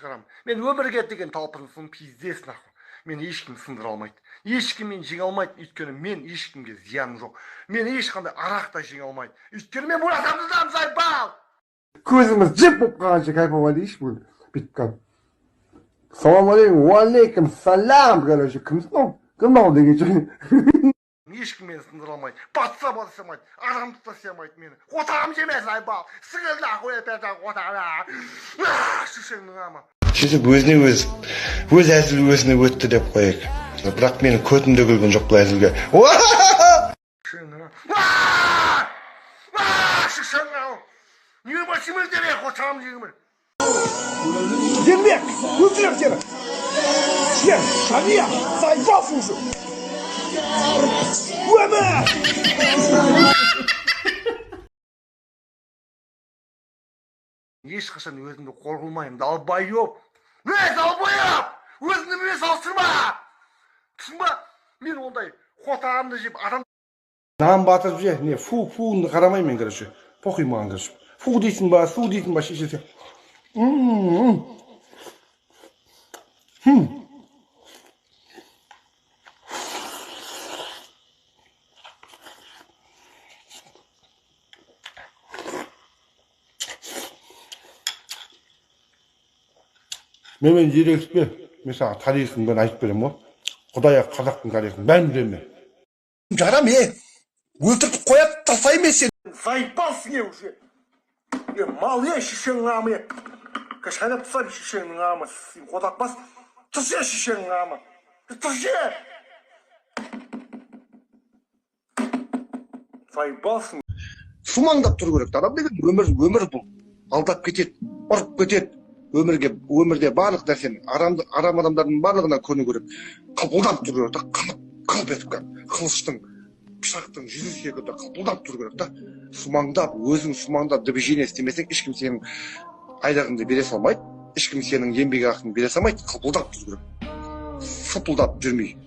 Шығарамын. Мен өмірге деген талпынысым пиздец, нахуй. Мені ешкім сындыра алмайды, ешкім мені жеңе алмайды, өйткені мен ешкімге зияным жоқ. Мен ешқандай арақ та жеңе алмайды, өйткені мен Мұрат, заебал. Көзіміз жіп болып қалғанша кайфовать дейікші бүгін. Бүйтіп кәдімгі: «Салам алейкум», «Уалейкум салам», короче, «Кімсің ол, кім мынау?» дегенше. Ешкім мені сындыра алмайды, патша баса алмайды, адам да алмайды мені. Қотағым жеме, заебал, сіңір, нахуй, опять қотағым, шешеңнің амы. Сөйтіп, өзіне өзі, өз әзіл өзіне өтті деп қояйық, бірақ менің көтім де күлген жоқ бұл әзілге. Шешеңнің, шешеңнің, не басымыз деме, қотағым жегім. Ермек, өлтірем сені! Сен, Шамия, заебался уже! Өмір! Ешқашан өзімді қор қылмаймын, долбоеб. Ей, долбоеб, өзіңді менімен салыстырма, түсін ба? Мен ондай қотағымды жеп адам Нан батырып же, не фу фуыңды қарамаймын мен, короче, похуй маған, короче, фу дейсің ба, су дейсің ба, шешесі. М-м-м. Хм. Менімен ерегіспе, мен саған тарихын бәрін айтып беремін ғой. Құдай, қазақтың тарихын бәрін білемін мен. Жарам, е! Өлтіріп қояды, тастаймын мен сені! Заебалсың, е, уже, е, мал, е, шешеңнің амы, е, шайнап тастаймын шешеңнің амы. Сен қотақ бас, тұршы, е, шешеңнің амы, тұршы, е, заебалсың. Сумаңдап тұру керек адам деген. Өмір, өмір бұл алдап кетеді, ұрып кетеді. Өмірге, өмірде барлық нәрсені арамды, арам адамдардың барлығына көну керек. Қылпылдап тұру керек та, қылп қылп етіп, кәдімгі қылыштың, пышақтың жүзі секілді қылпылдап тұру керек та. Сумаңдап, өзің сумаңдап движение істемесең, ешкім сенің айлығыңды бере салмайды, ешкім сенің еңбекақыңды бере салмайды. Қылпылдап тұру керек, сыпылдап жүрмей.